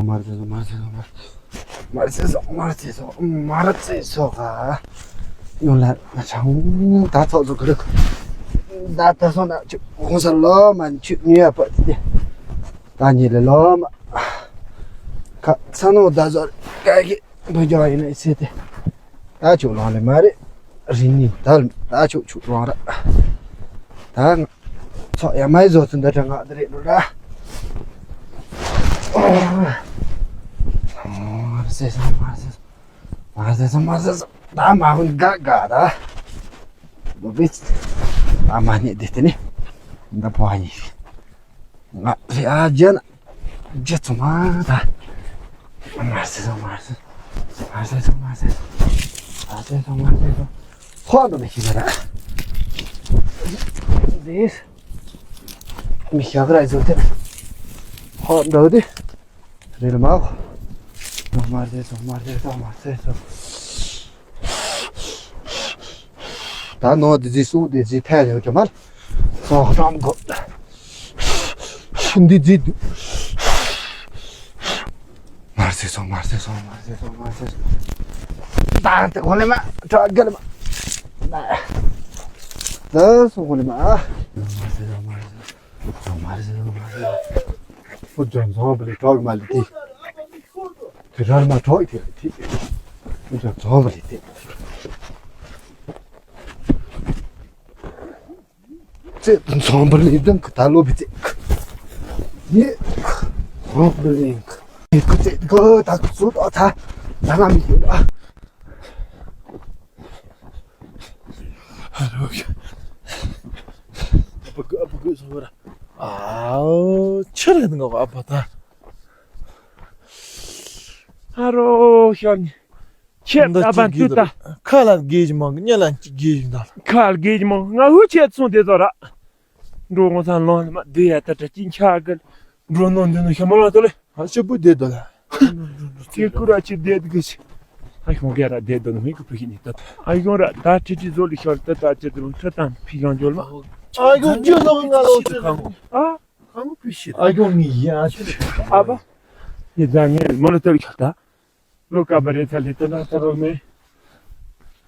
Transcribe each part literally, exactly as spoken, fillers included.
མར་ཟེར་སོང་། མར་ཟེར་སོང་། མར་ཟེར་སོང་། མར་ཟེར་སོང་། མར་ཟེར་སོང་། ཨ། ཡོང་ལ་ང་ཆང་ད་ཚོགས་ཚོགས་གི་རེད། ད་ད་སོང་ན་ཆུ་གོང་ས་ལོ་མ་ཆུ་ཉུ་ཡ་པ་དེ་ད་ཉི་ལེ་ལོ་མ་ཁ་ས་ནོ་ད་ཟོ་ག་གི་བུ་ཇོ་ཡིན་ན་ཨི་སེ་དེ་ད་ཆུ་ལོང་ལེ་མ་རེད། རི་ནི་ད་ད་ཆུ་ཆུ་ལོང་ར་ད་ཚོགས་ཡ་མའི་ཟོ་ཚུན་ད་དྲ་ང་དེ་རེད་ལོ་ར། མར་ཟེར་སོང་། མར་ཟེར་སོང་། མར་ཟེར་སོང་། མར་ཟེར་སོང་། ད་མ་ཧུན་དགའ་དགའ་ད། ལོ་བེ་ད་མ་ཉེ་དེ་དེ་ནི་ད་ཕོ་ཨ་ཉི་ང་རེ་ཨ་ཇན་ཇེ་ཚོ་མ་ད། མར་ཟེར་སོང་། མར་ཟེར་སོང་། མར་ཟེར་སོང་། མར་ཟེར་སོང་། མར་ཟེར་སོང་། མར་ཟེར་སོང་། ཧོ་ད་མི་ཤི་ན་ར། དེ་མི་ཤ་ག་ར་ཟོ་དེ་ཧོ་ད་དེ། རེད་མ། མར་ཟེར་སོང་། མར་ཟེར་སོང་། མར་ཟེར་སོང་། ད་ནོ་དེ་ཟི་སུ་དེ་ཟི་ཐལ་ཡོད་ཀྱི་མར་སོང་ཧྲམ་གོ་འདི་ཟི་དུ། མར་ཟེར་སོང་། མར་ཟེར་སོང་། མར་ཟེར་སོང་། མར་ཟེར་སོང་། ད་དེ་གོ་ལེ་མ་ཏྲ་ག་ལེ་མ་ད་སོང་གོ་ལེ་མ། མར་ཟེར་སོང་། མར་ཟེར་སོང་། ཨོ་ཅོ་ཛོམ་བི་ལི་གྲོགས་མ་ལི་ཏི། དེ་རར་མ་གྲོགས་དེ་ལི་ཏི། ཨོ་ཅོ་ཛོམ་བི་ལི་ཏི། ཙེ་ཛོམ་བི་ལི་དང་ད་ལོ་བི་ཙེ། ཡེ། ཛོམ་བི་ལི་ཡིན། ཡེ་ཁུ་ཙེ་གོ་ད་ཁུ་ཚུ་ཏོ་ད། ད་ང་མི་ཡོད་ཨ། ཧ་རོ། ཨ་ཕ་གུ་ཨ་ཕ་གུ་སོང་བ་ར། ཨའོ་ཆི་རེད་ང་ཨ་ཕ་ད། ཧ་རོ་ཤོ་ནི། ཁྱེད་ད་ཨ་ཕ་འདུག་ད། ཁ་ལ་དགེ་ཞིག་མང་གི་སྙ་ལ་ཅི་དགེ་ཞིག་ད། ཁ་ལ་དགེ་ཞིག་མང་ང་ཧུ་ཆེད་སོང་དེ་ཚོ་ར། འགྲོ་གོང་ས་ལོང་ལ་མ་བསྡུ་ཡ་ད་ད་ཅི་འཆར་གི། འགྲོ་ནོ་འདི་ནོ་ཤ་མ་ལ་ཏོ་ལེ། ཨ་ཤི་པུ་བསྡད་དོ་ལ། ཁྱེད་ཀུ་ར་ཆི་བསྡད་དུ་གི་ཆི། ཨ་ཤོང་གེ་ར་བསྡད་དོ་ནོ་མི་ཀུ་ཕུ་ཤི་ནི་ཏོ། ཨ་ཤོང་ར་ད་ཁྲི་ཁྲི་ཟོ་ལི་ཤོར་ཏ་ཏ་ཅི་དུ་ཁྲི་ཏང་ཕི་ཤང་ཇོལ་མ། ཨ་ཤོང་ཇོ་ལོ་ང་ལོ་ཆི་ཁང་། ཨ། ཁང་ཕུ་ཤི། ཨ་ཤོང་ངི་ཡ་ཆི། ཨ་བ། ཡི་ད་ངས་མོ་ལ་ཏོ་ལི་ཤོར་ཏ། ལོ་ཀ་པ་རེ་ཚ་ལེ་ཏ་ཏ་ཏ་རོ་མེ།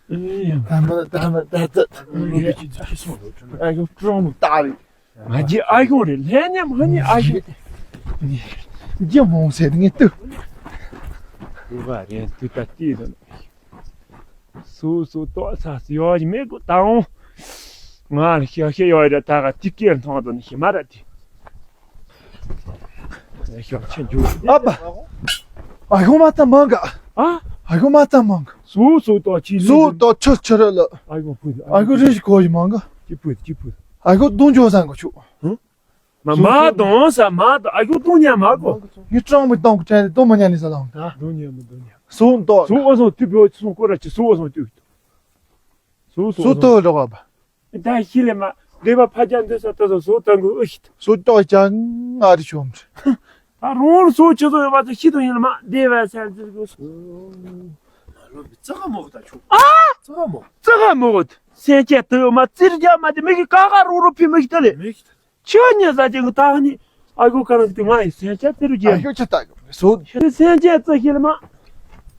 ཨེ་ཡ། ད་མ་ད་མ་ད་ད། ལོ་ཡ་ཆི་ཆི་སོང་ལོ་ཁྲི་ན། ཨ་ཤོང་ཀྲོང་མོ་ཏ་ལི། ང་རྒྱལ་ཨ་ཡོང་རེད་ལྷན་ཉམས་ཧ་ནི་ཨ་ཡོང་། རྒྱལ་མོང་ཟེར་ངས་ལྟོས། ལྟོས་པ་རེད་ལྟོས་ད་ལྟོས་དང་། སོ་སོ་ཏོག་ས་སི་ཡོ་ཞི་མེད་གོ་ད་འོང་། ང་ལ་ཤ་ཤེ་ཡོ་ར་ད་ག་ཏི་ཀེར་མཐོང་དོ་ནི་ཤི་མ་ར་ཏི། ཤ་ཆེ་འཇུ། ཨ་པ། ཨ་ཡོང་མ་ད་མང་ག་ཨ། ཨ་ཡོང་མ་ད་མང་ག་སོ་སོ་ཏོག་ཆི་ལི། སོ་ཏོག་ཆི་ཆི་ར་ལ། ཨ་ཡོང་ཕུ། ཨ་ཡོང་རེ་ཞིག་གོ་ཞིག་མང་ག་ཅི་ཕུ་ཅི་ཕུ། ཨ་ཡོང་དུང་ཇོ་སང་ག་ཆུ། ཧུ། མ་མ་དོང་ས་མ་དོ་ཨ་ཁུ་དོང་ཉ་མ་གོ། ངི་ཀྲང་མི་དོང་གི་ཁྲལ་དོ་མ་ཉ་ནི་ས་དོང་ད། དོང་ཉ་མི་དོང་ཉ། སུ་དོ། སུ་འོ་སོང་དུ་བེའོ་སོང་ཀོ་ར་ཅི་སུ་འོ་སོང་དུ། སུ་སུ་སུ་དོ་རོ་བ། ད་ཤི་ལེ་མ་དེ་བ་ཕ་ཅན་དེ་ས་ད་སོ་སོ་ཏང་གི་ཨུ་ཤི། སུ་དོ་ཅང་ང་རི་ཤོམ། ད་རོང་སུ་ཅི་སོ་ཡོད་པ་ད་ཤི་དོ་ཡིན་མ་དེ་བ་སལ་ཟིར་གོ་སུ། ལོ་མི་ཙག་མོ་ག་ད་ཆུ། ཨ། ཙག་མོ། ཙག་མོ་ག་སེན་ཅན་དུ་མ་ཙིར་རྒྱ་མ་དེ་མི་གི་ཀ་ཀ་རོ་རོ་ཕི་མི་ཤི་ད་ལེ། མི་ཤི་ད། ཁྱོད་ཉིད་ཟ་ཅིག་གི་ཏག་ནི་ཨ་ཁུ་ཀ་རང་གི་ང་ཡི་སེམས་ཅན་ཏི་རུ་ཨ་རྒྱལ་ཁྱོད་ཆ་ཏག་གི་སོ། ཁྱོད་སེམས་ཅན་རྩི་ཤེས་ལ་མ།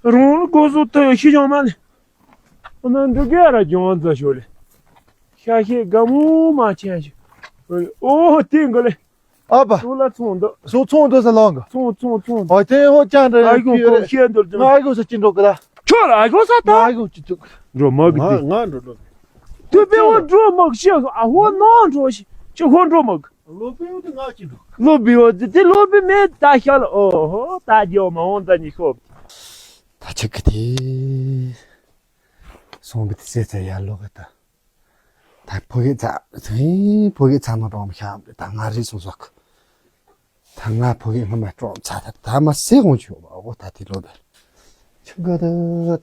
རང་ལ་གོ་སོ་ཏི་ཤི་ཡོང་མ་ནི། ཨ་ན་འདི་ག་ར་ལྗོངས་རྫ་ཤོ་ལེ། ཤ་ཤེད་དགའ་མོ་མ་ཆེན་ཞིག་ཨོ་ཏི་འགོ་ལེ། ཨ་པ། སོ་ལ་ཚོང་འདུག་སོ་ཚོང་འདུག་ས་ལང་གི་ཚོང་ཚོང་ཚོང་། ཨ་ཏེ་ཧོ་ཅང་རེ་ཨ་ཁུ་ཁོ་ཤེས་འདུག་ང་ཨ་ཁུ་ས་ཅི་འགྲོ་གི་ལ། ཁྱོད་ལ་ཨ་ཁུ་ས་ད། ང་ཨ་ཁུ་ཅི་ཐུག་འགྲོ་མ་གི་ང་ང་འགྲོ་འགྲོ། དུ་པེ་འོ་འགྲོ་མག་ཤེས་ཨ་ཧོ་ནང་འགྲོ་ཤི་ཁྱོད་ཧོ་འགྲོ་མག་ལོ་པེ་འོ་དེ་ང་ཅི་འགྲོ། ལོ་པེ་འོ་དེ་དེ་ལོ་པེ་མེད་ད་ཤ་ལ་ཨོ་ཧོ་ད་རྒྱལ་མ་འོང་ད་ཉི་ཤོབ། ད་ཆི་གི་དེ་སོང་གི་དེ་སེ་ཚ་ཡར་ལོག་གི་ད། ད་ཕོ་གི་ཚ་ཧེ་ཕོ་གི་ཚ་ནོ་གྲོང་ཤ་ད་ང་རི་སོང་སོག་ད་ང་ཕོ་གི་སྔ་མ་གྲོང་ཚ་ད་ད་མ་སེ་འོང་ཆོག་ཨོ་ད་དེ་ལོ་པེ་ཆི་གི་ད་ད།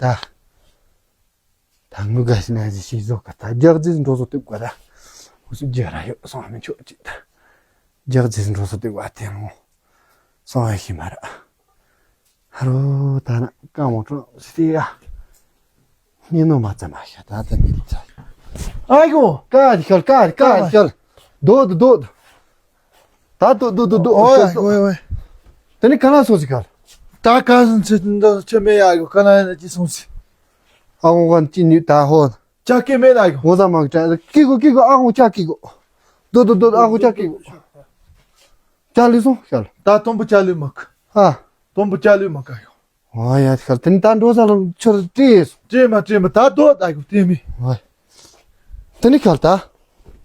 ད་ངུ་ག་ཤི་ན་ཞི་ཤི་ཟོ་ག་ད་རྒྱག་རྫིས་འགྲོ་ཟོ་དུབ་ག་ད། ཧུ་སུ་རྒྱ་ར་ཡོད་སོང་ཨ་མི་ཆོག་ཅིག་ད། རྒྱག་རྫིས་འགྲོ་ཟོ་དུབ་ག་དེ་རུང་སོང་ཨ་ཤི་མ་ར། ཧ་རོ་ད་ན་ཀ་མོ་ཀྲོ་སི་ཏི་ཡ། ཉེ་ནོ་མ་ཙམ་མ་ཤ་ད་ད་ནི་ཙ། ཨ་ཡོ་ཀ་རི་ཤལ་ཀ་རི་ཀ་རི་ཤལ། དོ་དོ་དོ་དོ། ད་དོ་དོ་དོ་དོ། ཨོ་ཡ་ཤལ་དོ། ཨོ་ཡ་ཨོ་ཡ། དེ་ནི་ག་ན་སོང་ཟིག་ག་ད་ག་སོང་ཚེ་འདི་ཆ་མེད་ཡག་གི་ག་ན་ཡིན་ན་ཅི་སོང་ཚེ། ཨ་ཁུ་ག་ཅི་ནུས་ད་ཧོ། ཅག་སྐད་མེད་ལ་གི། ཧོ་ཟ་མ་གི་ཀི་གོ་ཀི་གོ་ཨ་ཁུ་ཅག་ཀི་གོ། དོ་དོ་དོ་ཨ་ཁུ་ཅག་ཀི་གོ། ཅག་ལི་སོང་ཤལ། ད་དོམ་བུ་ཅག་ལི་མ་གི། ཧ། དོམ་བུ་ཅག་ལི་མ་ག་ཡོ། ཨ་ཡ་ཤལ་དེ་ནི་ད་འགྲོ་ས་ལ་ཆོར་ཏྲེ་སོང་། ཏྲེ་མ་ཏྲེ་མ་ད་དོ་ད་གི་ཏྲེ་མི། ཨ། དེ་ནི་ཤལ་ད།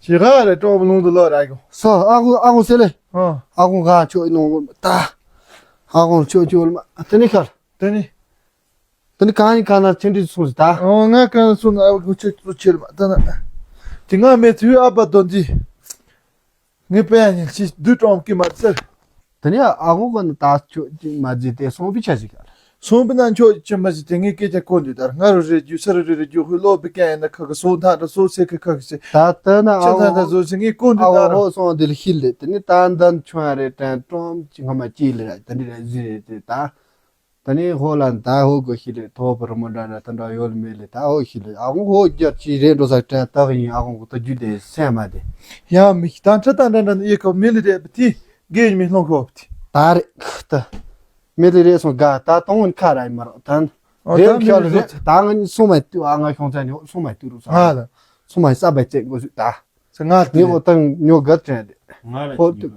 ཞི་ག་རེ་ཀྲོག་ལུང་དུ་ལོ་ར་གི། སོ་ཨ་ཁུ་ཨ་ཁུ་སེ་ལེ། ཨ། ཨ་ཁུ་ག་ཆོ་ལུང་ད། ཨ་ཁུ་ཆོ་ཆོ་ལ་མ་དེ་ནི་ཤལ། དེ་ནི། དེ་ནི་གང་ཡིན་གང་ན་ཆེན་འདྲི་སོང་ཟིག་ད། ཨོ་ང་གང་སོང་ན་ཨ་ཁུ་ཆེ་ཚུ་ཆེར་མ་ད་ན། དེ་ང་མེད་ཚུལ་ཨ་པ་དོན་དེ། ངས་པས་ཉིན་ཅི་བདུད་གྲོང་གི་མ་ཚར། དེ་ནི་ཨ་ཁུ་ག་ནི་ད་ཆོ་ཅི་མ་ཟིག་དེ་སོང་བི་ཆ་ཟིག་ག། སོང་བི་ན་ཆོ་ཅི་མ་ཟིག་དེ་ངས་སྐད་ཆ་གོ་འདུག་ད་ང་རུ་རེ་རྒྱུ་ས་རུ་རེ་རེ་རྒྱུ་ཧུ་ལོ་བི་ཀ་ཡིན་ན་ཁ་ཁ་སོང་ཐང་ད་སོང་སེ་ཁ་ཁ་ཁ་སེ། ད་དེ་ན་ཨ་ཁུ་ཆ་ཐང་ད་སོང་སེ་ངས་གོ་འདུག་ད་ར། ཨ་ཁུ་སོང་དེ་ལ་ཤི་ལེ་དེ་ནི་ད་འདན་ཆོ་རེ་དྲན་གྲོང་ཅི་ང་མ་ཅི་ལེ་ར་དེ་འདྲི་ར་ཟི་རེ་དེ་ད། ད་ནི་ཧོ་ལ་ད་ཧོ་གོ་ཤི་ལེ་ཐོ་པར་མོ་འདྲ་འདྲ་ད་འདྲ་ཡོད་མེད་ལེ་ད་ཧོ་ཤི་ལེ་ཨ་ཁུ་ཧོ་རྒྱ་ཅི་རེད་འགྲོ་ས་དྲན་ད་ཡིན་ཨ་ཁུ་གོ་ད་རྒྱུ་དེ་སེམས་མ་དེ། ཡ་མི་ཤི་ད་ཁྲི་ད་འདྲ་འདྲ་ཡེ་ཁོ་མི་ལི་རེད་པ་དེ་དགེ་མི་སློང་ཁོ་པ་དེ། ད་རེད་ཁ་ད། མི་ལི་རེད་སོང་ག་ད་གཏོང་ཁ་ར་ཡིན་མ་རོགས་ད། ཨོ་རེད་ད་མི་ཤ་ལི་རེད་ད་ང་ནི་སོང་མ་ཏུ་ཨ་ང་ཤོང་ཚ་ནི་སོང་མ་ཏུ་རུ་ས་ང་ལ། སོང་མ་ས་བ་ཅེ་གོ་སུ་ད། ས་ང་ལ་ངེ་གོ་ད་ཉོ་ག་དྲན་དེ། ང་ལ་ཧོ་ཏུ།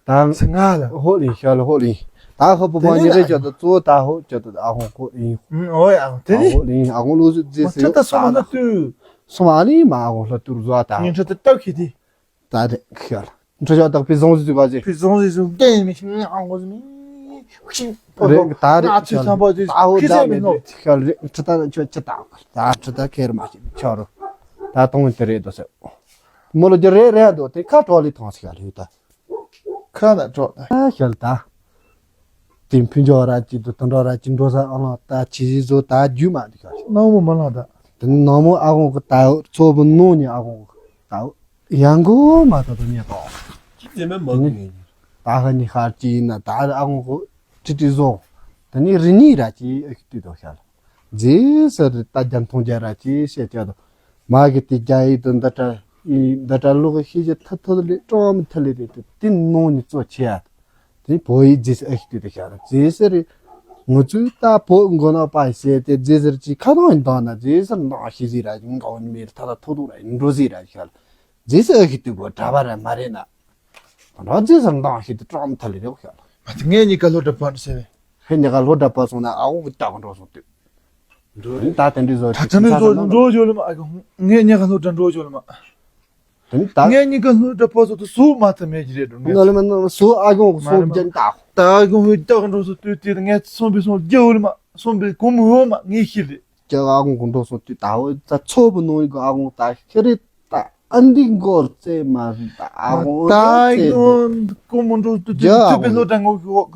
ད། ང་ལ། ཧོ་ལིན་ཤ་ལ་ཧོ་ལིན། ད་ཧོ་པོ་པོ་ཉི་རེ་ཅོ་ད་ཙོ་ད་ཧོ་ཅོ་ད་ཨ་ཧོ་ཧོ་ལིན། ཨོ་ཡ་དེ་ནི། ཧོ་ལིན་ཨ་ཧོ་ལུ་ཟི་ཟི་ཟི། ཁྲི་ད་སོང་ན་ཏུ། སོང་ཨ་ནི་མ་ཨ་ཧོ་ལ་ཏུར་ཟོ་ད། ཉིན་ཁྲི་ད་སྟབས་ཤི་དི། ད་རེ་ཤ་ལ། ཁྲི་ཤ་ད་པི་ཟོང་ཟི་ཟི་ག་ཟི། པི་ཟོང་ཟི་ཟི་གན་མི་ཤི་ཨ་ཧོ་ཟི་མི། ཤི། རེ་ད་རེ་ང་ཚོའི་ཤ་ལ། སམ་པ་ཟི་ཨ་ཧོ་ཁི་ད་ཟི་མི་མི་ནོ། ཤ་ལ་རེ་ཁྲི་ད་ཆོ་ཅི་ད། ད་ཁྲི་ད་ཁེར་མ་ཤི་ཆོ་རོ། ད་གཏོང་དེ་རེད་དོ་ཟེར། མོ་ལོ་རྒྱུ་རེད་རེད་འདུག་དེ་ཁ་གྲོགས་ལི་ཐོང་ཞིག་ལ་ཡོད་ད། ཁ་ན་གྲོགས་ད། ཨ་ཤལ་ད། དེ་ཕུན་ཚོགས་ར་ཅིག་ཏུ་དུད་འགྲོ་ར་ཅིག་འགྲོ་ས་ཨ་ལ་ད་ཆི་ཟི་བཟོ་ད་རྒྱུ་མ་འདུག་ཤལ། ནང་མོ་མ་ལང་ད། དེ་ནང་མོ་ཨ་ཁུ་གི་ད་ཚོ་བུ་ནོ་ནི་ཨ་ཁུ་གི་ད་ཡང་གོ་མ་ད་དུ་ཉེ་ཏོ། ཅི་དེ་མེད་མ་གི་ངེས་ཉེ། ད་ཧ་ནི་ཧར་ཅི་ཡིན་ན་ད་ཨ་ཁུ་གི་ཁྲི་ཁྲི་བཟོ། དེ་ནི་རི་ནི་ར་ཅིག་ཨ་ཁུ་དུས་དོ་ཤལ། རྗེས་སུ་རི་ད་རྒྱ་མཐོང་རྒྱ་ར་ཅི་བཤད་ཀྱ་དོ། མ་གི་དེ་རྒྱ་ཡིག་ཏུ་འདི་འདྲ་ཡིན་འདི་འདྲ་ལོག་ཤེས་ཀྱི་ཐ་ཐོ་ལི་ཀྲོང་མི་ཐ་ལི་རེད་དེ་དེ་ནོ་ནི་གཙོ་ཆེ་ཡ། དེ་བོད་ཡིག་རྗེས་སུ་ཨ་ཤི་དུས་དེ་ཤ་ར་རྗེས་སུ་རེད། ང་ཚོས་ད་བོད་མགོ་ནག་པ་ཟེར་ཏེ་རྗེས་སུ་ཅི་ཁ་ཐོང་ཡིན་དང་ན་རྗེས་སུ་འདང་ཤེས་ཟིག་ར་ཡིན་འདང་མེད་ཐ་ཐ་ཐོ་ཐོ་ར་ཡིན་འགྲོ་ཟིག་ར་ཤ་ར་རྗེས་སུ་ཨ་ཤི་དུས་གོ་གྲྭ་པ་ར་མ་རེད་ན། རོ་རྗེས་སུ་འདང་ཤེས་དུས་ཀྲོང་མི་ཐ་ལི་རེད་ཤ་ར། ང་ཚོ་ངེད་གཉིས་ཀ་སློབ་གྲྭ་བར་ཟེར་བས། ཧེ་ཉི་ག་སློབ་གྲྭ་བར་སོང་ན་ཨ་འོ་གི་ལྟ་ག་འགྲོ་སོང་དུས། འགྲོ་རེད། ད་དེ་འདྲའི་བཟོ་ད་ཅིག་དེ་འདྲའི་ཚ་བཟོ་ན་འགྲོ་ཡོད་ལ་མ་ཨ་གི་ཧུང་ངས་ཉི་ག་སློབ་གྲྭ་འགྲོ་ཡོད་ལ་མ། དེ་ནི་ད། ངས་ཉི་ག་སློབ་གྲྭ་བར་སོང་དུས་སུ་མ་ཐ་མེད་ཀྱི་རེད་འགྲོ་ངས། ང་ལ་མ་ན་སུ་ཨ་གི་ཧུང་སུ་རྒྱན་ད། ད་ཨ་གི་ཧུང་ལྟ་ག་འགྲོ་སོང་དུས་དེ་ངས་སོང་བའི་སོང་རྒྱ་འོ་ལ་མ་སོང་བའི་གོ་མི་འོ་མ་ངས་ཤི་རེད། ཀྱ་ཨ་ཁུ་གུ་འགྲོ་སོང་དུས་ད་འོ་ད་ཚོ་བུ་ནོ་ཡི་གོ་ཨ་ཁུ་ད་ཤི་རེད་ད་ཨ་འདི་མགོར་རྩེ་མ་རེད་ད་ཨ་ཁུ་ད་རྩེ་ཡོང་གོ་མི་འགྲོ་དུས་ཀྱ་དུས་ཨ་དུས་པའི་ཁུ་སློབ་གྲྭ་ངོ་གི་འོག་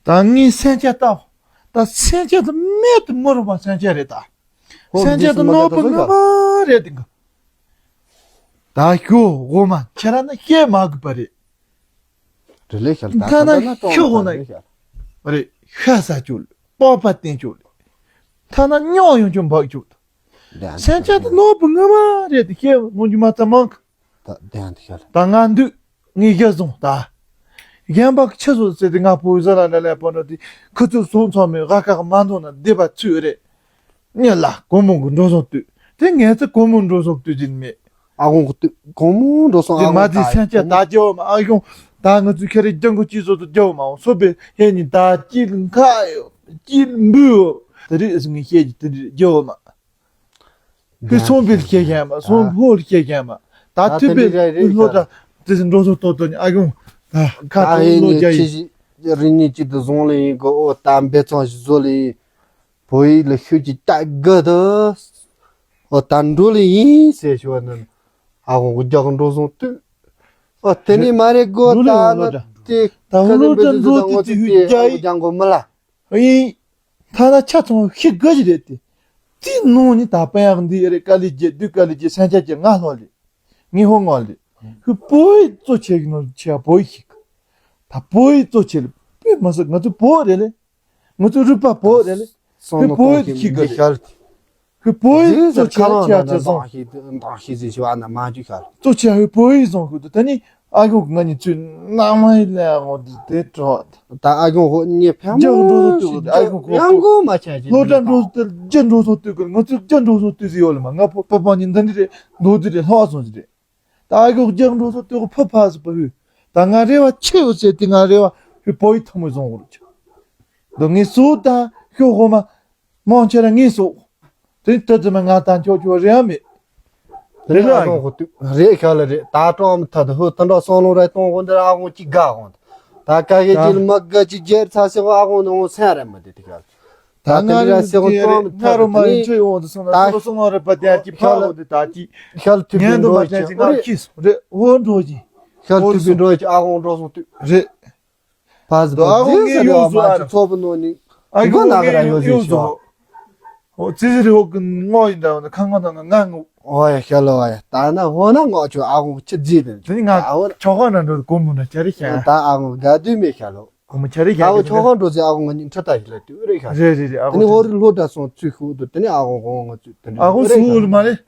ད་ངའི་སེམས་ཅན་ལྟ་ད་སེམས་ཅན་དུ་མེད་དུ་མི་རུང་བ་སེམས་ཅན་རེད་ད། ཧོ་སེམས་ཅན་དུ་རྣོ་པོ་ངོ་མ་རེད་དེ་ག་ད་ཞུ་འོ་མ་ཁྱེད་རང་ནི་བཤད་མ་དགོས་པ་རེད། རེད་ལེ་ཤལ་ད་ད་ད་ན་ན་ཤི་འོ་ན་ལེ་ཤལ། རེད་ཤ་ཟ་ཅོ་ལེ་པགས་པ་བསྟན་ཅོ་ལེ། ཐ་ན་སྙོག་ཡོང་ཅོ་འབག་ཅོ་ད། སེམས་ཅན་དུ་ནོར་བུ་ངོ་མ་རེད་དེ་ཤེས་ངོ་རྒྱུ་མ་ཚ་མང་གི། ད་དེ་ཡང་དེ་ཤལ། ད་ང་འདུག་ངས་རྒྱ་བཟུང་ད། གཞན་པ་ཆི་བཟོ་ཟེར་ཏེ་ང་བུ་བཟའ་ལ་ལ་ལ་པོ་འགྲོ་དེ་ཁུ་ཚུར་སོང་ཚང་མས་ཝ་ཀ་མ་འདོང་ན་བདེ་བ་ཚུད་རེད། ཉེ་ལ་གོ་མོ་གི་འགྲོ་སོང་དུས་དེ་ངས་ཚེ་གོ་མོ་འགྲོ་སོང་དུས་ཅིན་མེད། ཨ་ཁུ་གི་དུས་གོ་མོ་འགྲོ་སོང་ཨ་དེ་མ་ཁུ་དེ་ད་སེམས་ཅན་ད་རྒྱལ་བ་མ་ཨ་ཡོང་ད་ང་ཚོས་ཁྱེད་རེ་རྒྱང་གོ་ཅི་བཟོ་དུ་རྒྱལ་བ་མ་འོང་སོ་པའི་ཧེ་ནི་ད་ཅི་ཁ་ཡོ་ཅི་འབུ་ཡོ་དེ་རིགས་ངས་བཤད་ཀྱི་དེ་རིགས་རྒྱལ་བ་མ། ཁོས་སོང་བིལ་ཁྱེད་ཁྱེད་མ་སོང་ཕོལ་ཁྱེད་ཁྱེད་མ་ད་ཐུབ་པའི་ལྷོ་ད་དེ་སི་འགྲོ་སོང་ཏོ་ཏོ་ནི་ཨ་གོང་ད་ཁ་ད་ཐུབ་ཧེ་ལོ་ནི་རྒྱ་ཡིན། ཁྱེད་རིན་ནི་ཅི་དུ་བཟུང་ལེ་ཡིན་གོ་ཨོ་ད་འབེ་ཚང་ཞིག་བཟོ་ལེ་ཡིན། བོད་ཡིག་ལ་ཤུགས་ཀྱིས་ལྟ་དགོས་དོ། ཨོ་ད་འགྲོ་ལེ་ཡིན་ཟེར་ཞུ་བ་ནི་ཨ་གོང་གི་རྒྱག་འགྲོ་སོང་དུས། ཨོ་དེ་ནི་མ་རེད་གོ་ད་ནི་དེ་ད་ཧུ་ལོ་ད་འགྲོ་དུས་དེ་ཧུ་རྒྱག་རྒྱག་གོ་མི་ལ། ཨིན། ཐ་ན་ཆ་ཚང་ཤི་དགོས་ཀྱི་རེད་དེ། དེའི་ནང་ནས་ད་དཔེ་ཡག་འདི་ཨེ་རེད་དཀའ་ལས་རྒྱག་དུས་དཀའ་ལས་རྒྱག་སེམས་ཅན་གྱི་ང་ལྷོ་ལས། ངའི་ཧོ་ངོ་ལས། ཁོས་བོད་ཡིག་གཙོ་ཆེ་གི་ནང་ཆེ་བ་བོད་ཡིག་ཤེས་གི། ད་བོད་ཡིག་གཙོ་ཆེ་ལ་དཔེ་མ་སྲིད་ང་ཚོ་བོད་རེད་ལེ། ང་ཚོ་རུས་པ་བོད་རེད་ལེ། ཁོས་བོད་ཡིག་ཤེས་གི་རེད། ཁོས་བོད་ཡིག་གཙོ་ཆེ་ཆེ་བ་ཆེ་སོང་། གཙོ་ཆེ་ཁོས་བོད་ཡིག་བཟང་གི་འདུག་ད་ནི། ཨ་ཁུ་ང་གཉིས་ཚུར་ནང་མ་ཡིན་ལས་འོང་དེ་དེ་འགྲོ། ད་ཨ་ཁུ་ཧོ་ཉེ་ཕན་རྒྱག་འགྲོ་སོང་དུས་ཨ་ཁུ་ཁོ་ཡང་གོ་མ་ཆ་ཅི་སློབ་གྲྭ་འགྲོ་སོང་དུས་རྒྱག་འགྲོ་སོང་དུས་ཀྱི་ང་ཚོས་རྒྱག་འགྲོ་སོང་དུས་ཟེར་ཡོད་ལ་མ་ང་ཕོ་པ་པ་གཉིས་འདི་འདི་རེད་འདུག་འདི་རེད་ལྷག་སོང་ཅི་རེད། ད་ཨ་ཁུ་རྒྱག་འགྲོ་སོང་དུས་ཁོ་ཕ་ཕ་སུ་པ་ཧུ། ད་ང་རེ་བ་ཆེ་བོ་ཟེར་དེ་ང་རེ་བ་ཧུ་པོ་ཡི་ཐུ་མོ་བཟང་བོར་ཆ། འདུག་ངས་སུ་ད་ཁྱོད་ཧོ་མ། མང་ཆེ་ར་ངས་སོ། དེ་ལྟ་ཙམ་ང་དང་ཁྱོད་ཁྱོད་རེ་བ་མེད། རེད་ལ་ཨ་ཁུ་དུ་རེད་ཤ་ལ་རེད། ད་གྲོང་མི་ཐ་དུ་ཧུ་ད་འདྲ་སོང་ལོ་རེ་གཏོང་གོ་འདི་ཨ་ཁུ་ཅི་དགའ་གོ། ད་ཀ་གེ་ཅི་ལ་མ་དགའ་ཅི་རྒྱལ་ཚ་སེ་གོ་ཨ་ཁུ་ནི་འོང་སེ་ར་མ་དེ་དེ་ག་ད་ང་ནི་ར་སེ་གོ་གྲོང་མི་ཐ་དུ་ནི་ད་སོང་ལོ་རེ་པ་དེ་ཅི་ཕ་གོ་འདི་ད་ཅི་ཤལ་ཐུབ་པའི་འགྲོ་ཅི་ང་ཁྱི་སོ་རེད་འོ་འགྲོ་ཅི་ཤལ་ཐུབ་པའི་འགྲོ་ཅི་ཨ་ཁུ་འགྲོ་སོང་དུ་རེད། བ་ཟི་བ་ཟི་ཟེར་བ་མ་ཅི་ཚོགས་པ་ནོ་ནི་ཨ་ཁུ་ན་ག་ར་ཡོད་ཟེར་ཤོག་ཨོ་ཙི་ཙི་རི་ཧོ་ཀི་ངོ་ཡིན་ད་ཁ་ངོ་དང་ང་ངོ། ཨོ་ཡ་ཤ་ལོ་བ་ཡ་ད་ན་ཧོ་ན་ངོ་ཆོ་ཨ་ཁུ་ཁྱི་རྫི་དེ་དེ་ནི་ང་ཆོག་ཁ་ན་འགྲོ་གོ་མོ་ན་ཆ་རི་ཤ་ད་ཨ་ཁུ་ག་དུས་མེད་ཤ་ལོ་གོ་མོ་ཆ་རི་ཤ་ད་ཨ་ཁུ་ཆོག་ཁ་འགྲོ་ཟེར་ཨ་ཁུ་ང་ནི་ཁྲ་ད་ཤི་ལ་དུས་རེ་ཤ་རེ་རེ་རེ་ཨ་ཁུ་ནི་ཧོ་རི་ལོ་ད་སོང་ཚུལ་ཤུ་དུ་དེ་ནི་ཨ་ཁུ་གོ་ང་ཚུལ་དེ་ནི་ཨ་ཁུ་སུ་ལ་མ་རེད།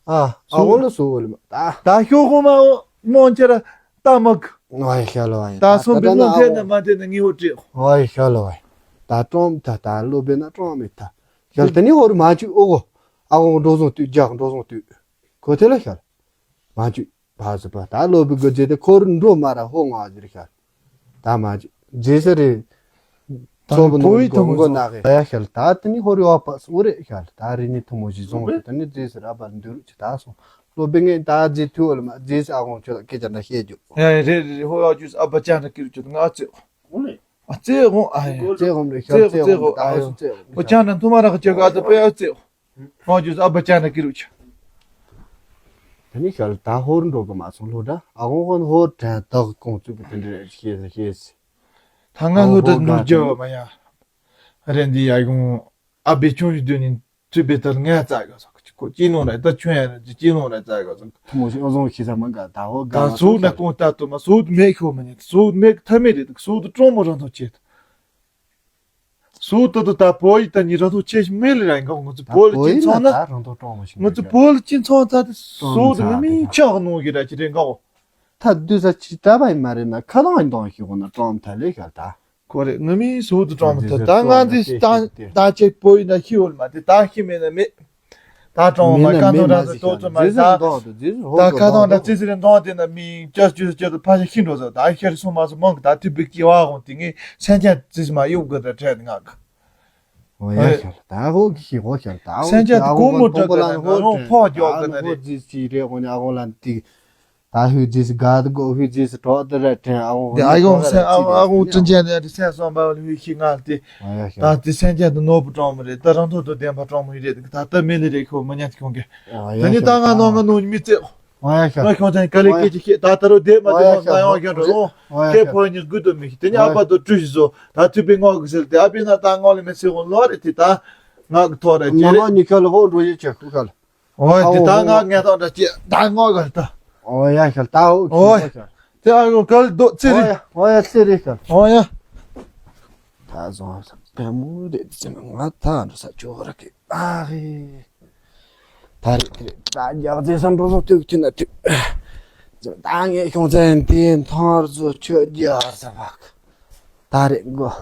ཨ། ཨ་འོ་ལོ་སུ་འོ་ལོ་མ་ད། ད་ཤོག་གོ་མ་འོ་མོན་ཆེ་ར་ཏ་མག་ཨ་ཡ་ཤ་ལོ་ཨ་ཡ་ད་སོམ་པི་ལོ་ཐེ་ན་མ་ཐེ་ན་ངི་འོ་ཏྲེ། ཨ་ཡ་ཤ་ལོ་ཨ་ཡ་ད་ཀྲོང་ད་ད་ལོ་བེ་ན་ཀྲོང་མི་ད། ཤལ་ད་ནི་འོ་རུ་མ་ཅུ་འོ་གོ་ཨ་འོ་འགྲོ་སོང་དུས་རྒྱག་འགྲོ་སོང་དུས་གོ་ཐེ་ལ་ཤལ་མ་ཅུ་ཕ་སུ་པ་ད་ལོ་བེ་གོ་ཇེ་ཏེ་ཁོ་རུ་འགྲོ་མ་ར་ཧོ་ང་ཟེར་ཤལ། ད་མ་ཇི་ཟེར་རེད། ཚོགས་པ་ནོར་གོང་གོ་ནག་གི་ད་ཡ་ཤལ་ད་དེ་ནི་ཧོ་རི་བ་པ་སུ་རེད་ཤལ་ད་རི་ནི་ཐུ་མོ་ཞིག་བཟུང་གི་དེ་ནི་ཛེ་སི་ར་པ་འདུ་རུ་ཅི་ད་སོང་ལོ་བེ་ངས་ད་ཛེ་ཐུ་བོ་ལ་མ་ཛེ་སི་ཨ་ཁོང་ཆོད་སྐད་ཆ་འདྲ་བཤད་རྒྱུ། ཡ་ཡ་རེད་རེད་རེད་ཧོ་ཡ་ཇུས་ཨ་པ་ཅང་འདྲ་ཀི་རུ་ཆོད་ང་ཨ་ཙེ་ཨ་ཙེ་ཧོང་ཨ་ཡ་ཙེ་ཧོང་རེད་ཤལ་ཙེ་ཧོང་ད་ཡོང་ཙེ་ཧོང་ཨོ་ཅང་འདྲ་ཐུ་མ་ར་ཁ་ཆོད་ག་ཨ་ཙེ་པེ་ཨ་ཙེ་ཧོང་ཧོ་ཇུས་ཨ་པ་ཅང་འདྲ་ཀི་རུ་ཆོད། དེ་ནི་ཤལ་ད་ཧོར་འགྲོ་གི་མ་སོང་ལོ་འདྲ་ཨ་ཁོང་ཧོར་དྲན་དག་ཁོང་བཙུགས་པ་དེ་འདྲ་རེད་ཤེས་ཤེས། ད་ང་ལྷོ་ད་འགྲོ་རྒྱུ་མ་ཡ། རེད་འདི་ཡ་ཡོང་། ཨ་བེ་ཆུང་ཡུ་དུ་ནི་ཚུད་པའི་ལྟར་ངས་བཙལ་དགོས་སོགས་ཁོ་ཅི་ནོ་རེད་ད་ཆུང་ཡ་རེད་ཅི་ནོ་རེད་བཙལ་དགོས་སོགས། ཐུ་མོ་ཞིག་ཨོ་བཟང་ཤི་ས་མ་འགའ་ད་ཧོ་ད་ག་སུག་ན་ཀོང་ལྟ་དུ་མ་སུག་མེད་ཤོ་མ་ནི་སུག་མེད་ཐ་མེད་རེད་སུག་ཏུ་ཀྲོང་མོ་རང་ཐོ་ཆེད། སུག་ཏུ་ཏུ་ད་བོ་ཡི་ད་ནི་རང་ཐོ་ཆེ་ཞིག་མེད་ལ་ར་འགའ་ང་ཚོ་བོ་ལ་ཅི་ཚོང་ན་ང་ཚོ་བོ་ལ་ཅི་ཚོང་ཚ་དེ་སུག་ཏུ་ང་མི་ཆག་ནོ་གི་ར་ཅི་རེད་འགའ་འོ། ཐ་དུ་ས་ཅི་ད་བ་ཡི་མ་རེད་ན་ཁ་ཏང་ཡི་དོང་ཤི་གོ་ན་ཀྲོང་ཐ་ལེ་ཤ་ད། ཁོ་རེ་ངུ་མི་སུ་དུ་ཀྲོང་མི་ཐུབ་ད་ང་འདི་ད་ད་ཅེ་པོ་ཡིན་ན་ཤི་འོལ་མ་དེ་ད་ཤི་མེད་ན་མེད། ད་ཀྲོང་མ་ཀ་ནོ་ར་ད་ཏོ་ཏོ་མ་ད་ད་ཀ་ཏོང་ད་ཙི་ཙི་རེ་འདོང་དེ་ན་མི་ཅར་ཅུ་ཅར་ད་ཕ་ཤ་ཤི་འགྲོ་ཟ་ད་ཤར་སོང་མ་སོང་མང་གི་ད་དུ་བི་ཀི་བ་གོང་དེ་ངས་སེང་ཆ་ཙི་ཙི་མ་ཡོབ་གི་ད་ཁྲལ་ང་གི་ཨོ་ཡ་ཤར་ད་ཧོ་གི་ཤི་ཧོ་ཤར་ད་ཧོ་སེང་ཆ་དེ་གོ་མོ་ཏྲ་གི་ན་ང་རོང་ཕོག་རྒྱོག་གི་ན་རེད། ཙི་ཙི་རེ་ཧོ་ནི་ཨ་ཧོ་ལ་ཏི། ད་ཧུ་ཛིས་ག་དུ་གོ་ཧུ་ཛིས་གྲོགས་དུ་ར་ཕྲན་ཨ་ཝང་དེ་ཨ་ཡོང་སེ་ཨ་ཨ་ཝང་ཏྲིན་ཅན་དེ་སེ་སོང་བ་ལ་ཧུ་ཤི་ང་དེ། ད་དེ་སེང་ཆ་དུ་ནོར་བུ་གྲོང་མི་རེད་ད་རང་ཐོག་ཏུ་བདེན་པ་གྲོང་མི་རེད་ད་ལྟ་མི་ལི་རེད་ཁོ་མི་ཉན་ཁྱོང་གི། ད་ནི་ད་ང་ནོ་ང་ནོ་མི་ཙེ། ང་ཁྱོང་ཚན་ག་ལེ་སྐད་ཅིག་ཤེས་ད་ད་རོ་བདེ་མ་བདེ་མ་ང་ཡོང་ཁྱོང་འགྲོ་ཁྱེད་ཕོ་ཉི་དགུ་དུ་མི་ཤི་དེ་ནི་ཨ་པ་དུ་བཀྲུ་ཤི་བཟོ་ད་ཐུབ་པའི་ངོགས་གི་ཟེར་དེ་ཨ་པི་ན་ད་ངོགས་ལ་མི་ཚེ་ཧོ་ལོ་རེད་དེ་ད་ང་གི་ཐོག་རེད་ཅེ་རེད། ནི་ཁ་ལ་ཧོ་འགྲོ་ཡི་ཆེ་ཁུ་ཁ་ལ། ཨོ་དེ་ད་ང་ངས་ཐོག་འདྲ་ཅེ་ད་ངོ་ག་ད། ཨོ་ཡ་ཤལ་ད་ཨོ་ཨོ་ཡ་ཤལ། དེ་ཨ་ཡོ་གལ་དོ་ཚེ་རི། ཨོ་ཡ་ཚེ་རི་ཤལ། ཨོ་ཡ། ད་བཟང་ས་པད་མོ་རེད་ཅེ་ང་ད་འགྲོ་ས་ཅོ་ར་གི་ཨ་རེ། ད་རེ་དེ་རེ་ད་རྒྱག་ཚེ་སམ་འགྲོ་སོ་ཐུག་ཐུག་ན་ཐུག་ད་ངས་ཤོང་ཚེ་དེ་མཐོང་ར་ཚོ་ཆོས་རྒྱག་ས་བག་ད་རེ་མགོ།